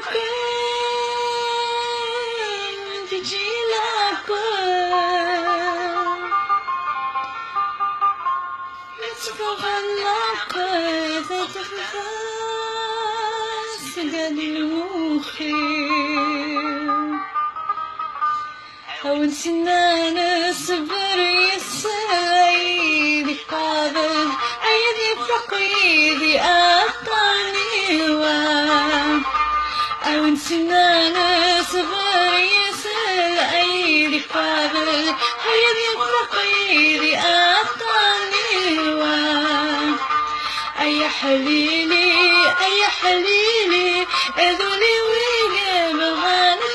لو كان تجي لاكل يتفغلق تتفاس قد المخي أو نسنا نصبر يسعيدي قابل عيدي فقيدي أطاني أو نسنا نصبر يسعيدي قابل عيدي فقيدي أطاني أي حليلي أي حليلي أذولي ويلي بغانا.